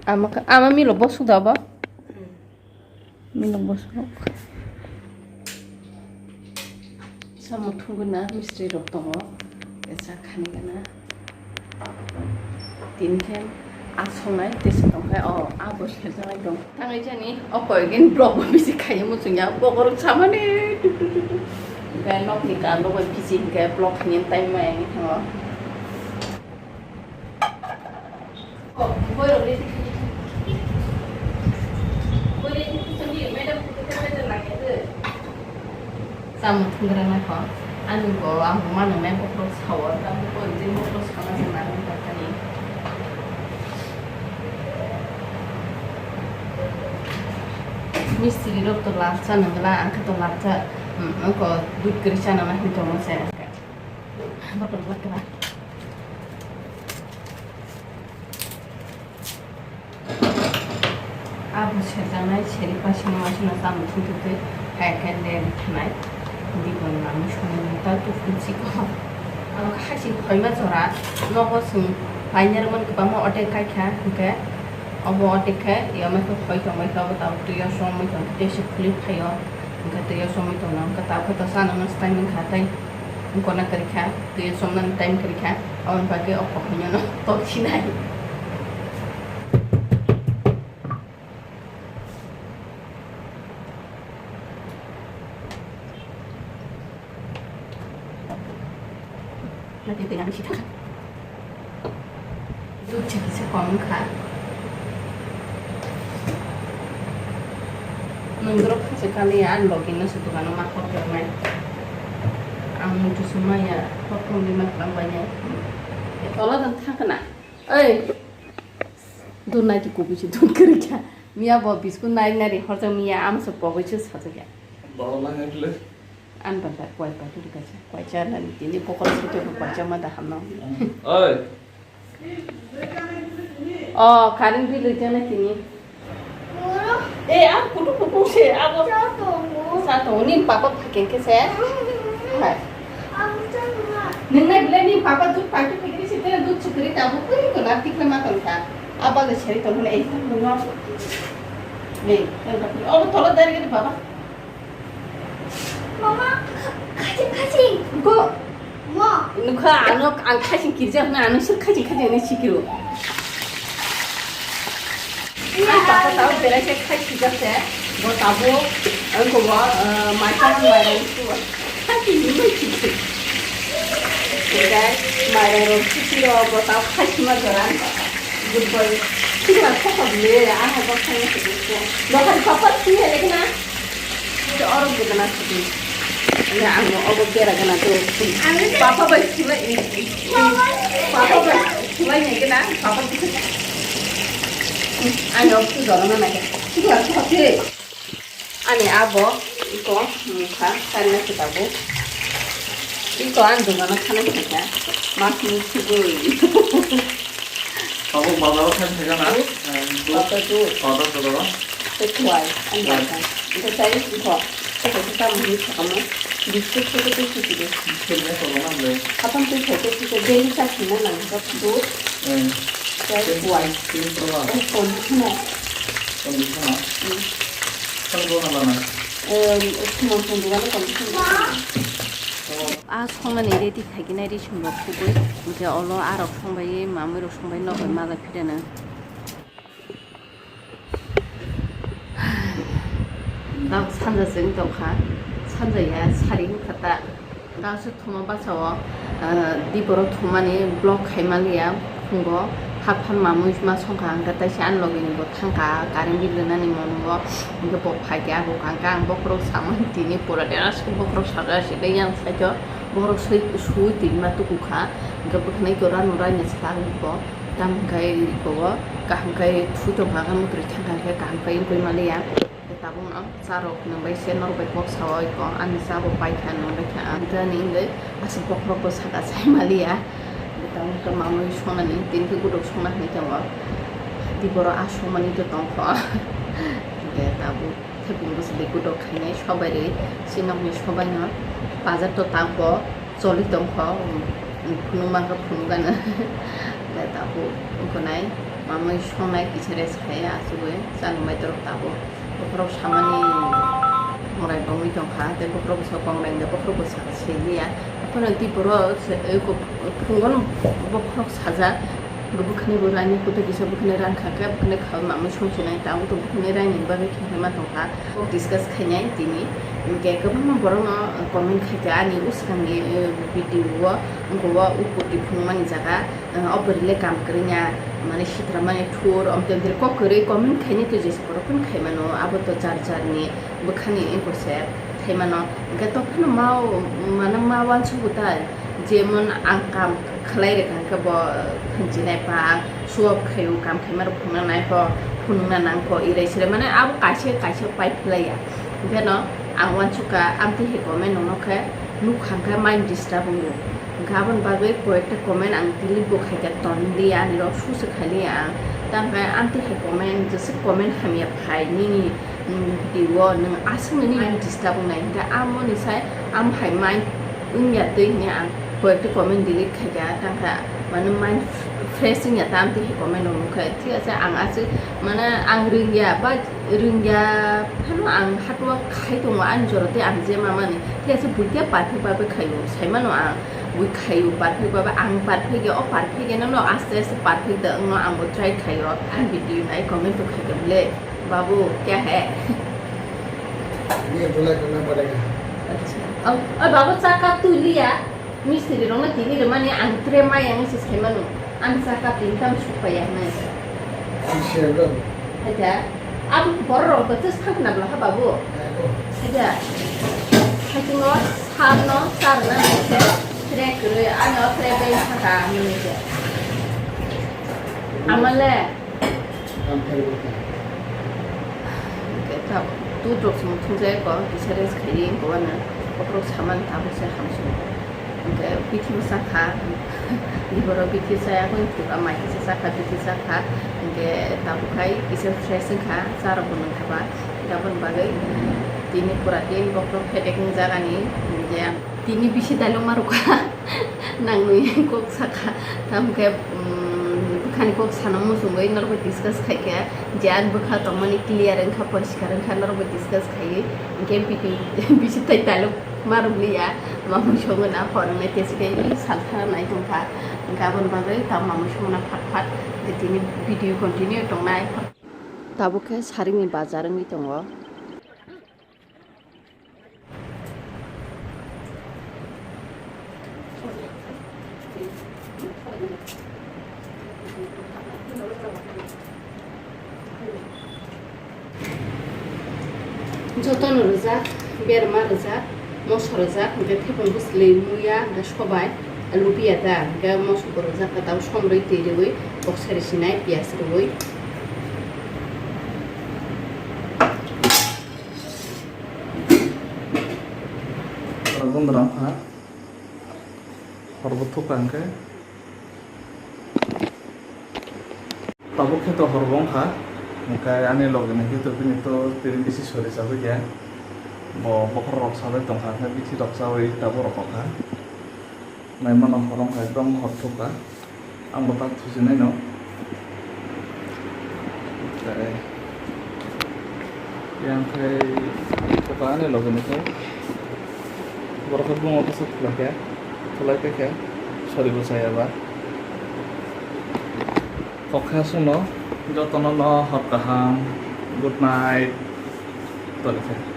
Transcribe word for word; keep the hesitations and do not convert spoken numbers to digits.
Ama kha, ama milo bosuk da bo? Milo bosuk. Samo thungna mistri rok tongo. Esa khani gana. Tin khe a songnai tesa tongkhe o a bo serjaknai tong. Tangai jani o koi din vlog bo bisi khaiya muchungya bokorok samani tuk tuk tuk tuk. Hingke nokni kando bai bisi hingke vlog hingke time maya wngwi thango. Samung thungra nai kho. Ani bo ang bo mano nai bokrok sao, tamo bo jin bokrok sana se nang kani. Mistri rok to lal cha nang la, ang khe to lal cha, um, ang ko dud kwrwi cha nang hinwi tongo se. Botol botol. Abo serjaknai seri pasino masino tamo thwngtwtwi hai khe ler thanai. Dibon nangwi songnai ta tukhum chikon. Abo khachi khoima jora nogo chwng painani man kwbangma otek kaikha hwnkhe obo otek khe yomai khe khoi tongbai khe obo tabuk twi o somwi tongkhe tei se khulwi phaio hwnkhe twi o somwi tongna hwnkhe tabuk khe to chana masa time wngkha tei. Wngkona kwrwikha, twi somnani time kwrwikha, aboni bagwi o kokhornwino tok sinai. Dud chikisa kom wngkha. Nwng borok kha se kaliya, ani logi no se dogano ma kok rwnai. Ang muitu se maya, kok rwngwi ma khlangbainai. Tola dan thangkana. Oi. Dun nai di kubui se dun kwrwi kha. Miya bo biskut nari nari horjak miya, amo se pogwi se sajak ya. Baro lang ekle. An banda kwai pa turu kaisa, kwai cha nani tini kokol sute ko kwai cha ma da hamno. Oi. O, current bill rijak nai tini. E, a kutu kutu se, abo. Cha tongo. Cha tongo, nini papa phakeng khe se. Hai. Nwng nai belai nini papa dud paikhe phikri se, tene dud chukri tabuk twi kwna tikle ma tongkha. Abo le seri tongkha, ei, tamo no. Nei, tamo no. Obo tola dari gani baba. Mama, kha-, khaching, khaching. Go. Mo. Nukha, ano ang khaching kirja hwnwi, ano sir khaching, khaching hwnwi sikiro. Iya. Ang papa tao berai se khaching kirja se. Bo tabo, ang ko bo, eh, mai tang mai rong su. Khaching hwnwi sikiro. Berai mai rong rong sikiro, bo tao khaching ma joran. Good boy. Sikla khokor le, ano bo khaching sikiro. Bo khaching papa si hele kena. Oro gana sidi. Ani ang obo bera gana to. Papa bai sila ini. Papa bai sila ini kena. Papa bisa. Ani obo tu dona na ke. Itu aku pakai. Ani abo iko mukha karena kita bu. Iko ang dona na khana kita. Mas musi bui. Abo bazaro thang thang na. Papa tu. Papa tu. Tei kuai, ang bai kha. Ito sai ito. Ito sai ta mui sakamo. Biscuit ko tu tu tu. Biscuit ne to na le. Apang tu tu tu tu daily ta sina nang ka tu. Eh. Sai kuai. Tin to la. Oh, conditioner. Conditioner. Hmm. Kan ko na la na. Eh, sumon sumon wala conditioner. A songnani ready khaikinai ri sumrok kubui. Hingke olo arok songbai mamui rok songbai nok bai maja phirana. Tamo sanja se wng tongkha, sanja ya sari wngkha ta. Tamo se thoma basa o, ah, diboro thomani vlog khai maliya, phungo haphan mamui ma songkha, hingkhe taisa ani logi ni bo thangkha, current bill rwnani mongo, hingkhe bo phaikhe abo hingkhe ang bokhorok samani tini pura dera se bokhorok sajak se yang side o bokhorok sui sui tini ma tukukha, hingkhe bwkhwnai jora no raina se ta bo. Tamo hingkhe iko o kaham khe thui tongkha, hingkhe mwtwrwi thangkha hingkhe kaham khe wngwi maliya. Tabukno charok nwng bai se norok bai kok sao iko, ani cha bo paikha nwng bai kha, ang khe ani wngwi aswk bokhorok bo saka sai maliya. Tamo hingkhe mamui songnani, tini khe godok songna hinwi tongo. Tei borok aswk manwi khe tongkho. Hingkhe tabuk. Thepung bwswk de kutok khainai sobai rwi, si nokni sobai no bazar to tangkho, choli tongkho, phunuk mankha phunuk gana. Tabuk wngkha nai, mamui songnai kisa rest khai achugwi, chani mai torok tabuk. Bokhorok samani morai tongwi tongkha, tei bokhorok bwsa kongrai hwnkhe bokhorok bwsa siliya. Bokhorok tei borok se, eh, ko-, phunukgo bokhorok sajak, bwkhani bo raini kutu kisa bwkhani rang kha khe, bwkhani kha mamui songchinai, tabuk to bwkhani raini bagwi khe ma tongkha. Kok discuss khainai tini, hwnkhe kwbangma borokno comment khaikha ani bwskangni, eh, video o, wngkha o upoti phunukmani jaga. Ah, o bwrwi le kam kwrwngya, mane sitra mani thur, omtwi omtwi kok kwrwi comment khainai twi jesa borok phano khaimano, abo to jar jarni bwkhani wngkha se khaimano. Hwnkhe to phano ma, mane ma uansugo ta, jemon ang kam khlai rwkha hwnkhe bo phinjinai pha, show off khaio, kam khaima rok phunukna nai pho, phunukna nang pho, irai sirai mane abo kaisa kaisa pai phlaiya. Hwnkhe no ang uansukha, amtwi hai comment nokno khe nukha hwnkhe mind disturb wngo. Hwnkhe aboni bagwi koyekta comment ang delete bo khaikha, tonliya, ani rok susu khailiya ang. Tamo khe amtwi hai comment, jesa comment hamya phai nini, mm, video o nwng aswk nini mind disturb wngnai. Hwnkhe amoni sai, amo hai mind wngya twi hwnwi ang koyekta comment delete khaikha. Tamo khe mane mind fresh wngya ta amtwi hai comment rok nukha. Thik ase, ang aswk mane ang rwngya ba rwngya phano ang hard work khai tongo ani jora tei ang je mamani. Thik ase, buikhe perfect babe khaio, saimano ang bui khaio perfect babe, ang perfect ya, o perfect ya no aste aste perfect da wngno ang bo try khaio. Ang video nai comment to khaikha bole, "Babu, kya hai?" ये बोला करना पड़ेगा। Acha. O, o babu, cha cup twi liya. Mistiri rokno tini rwmani ang tre maya wngse saimano. Ang cha cup tini tamo sukpaiya hwnwi. Ang siya bro. Haja. Abo borok rok to just thang na bla ha babu. Haja. Haitungo sarno charna se tre kwrwi ano tre bai saka hwnwi se. Amale. Hwnkhe ta-, tut rok se muthung jai ko, kisa rest khai di, wngkha uanw bokhorok samani tabuk se hamsung. Hwnkhe bithi bo chakha, iboro bithi chaya khe, thik a mai kisa chakha, bithi chakha, hwnkhe tabuk khai kisa fresh wngkha, cha rok bo nungkha ba, aboni bagwi tini pura din bokhorok phedek wngjak ani, hwnkhe. Tini bisi dialogue ma rwkha, nangni kok sakha, tamo khe, mm, bwkhani kok sana muchungwi norokbai discuss khaikha, je ani bwkha tongmani clear wngkha, poriskar wngkha, norokbai discuss khaiwi, hwnkhe bini bisi tai dialogue ma rwliya, mamui songwi na phorwngnai tei se khe sal thana nai tongkha, hwnkhe aboni bagwi tamo mamui songna phat phat, tini video continue tongnai. Tabuk khe saringni bazar wngwi tongo. Jotono rwjak, berma rwjak, moso rwjak, hwnkhe thaiphung bwsli, muya, hwnkhe sobai, lubia da, hwnkhe moso bo rwjak, tamo somrwi twi rwui, kok sari sinai, piyaj rwui. Oro bondra wngkha, hor bo thukha hwnkhe. Tabuk khe to hor bo wngkha, hwnkhe ani loge ni khe to bini to tini bisi sori chabai khe. Bo bokhorok rok chabai tongkha, hwnkhe bithi rok chabai tabuk rok kokha. Naimano hor wngkha, ekdom hor thukha. Ang bo tak thusinai no. Tei yang khai kokha ani loge ni khai. Borok khe bumung khe se thulai khe, thulai khe khe sori bo chaya ba. Kokha suno jotono no hor kaham, good night. Toni khe.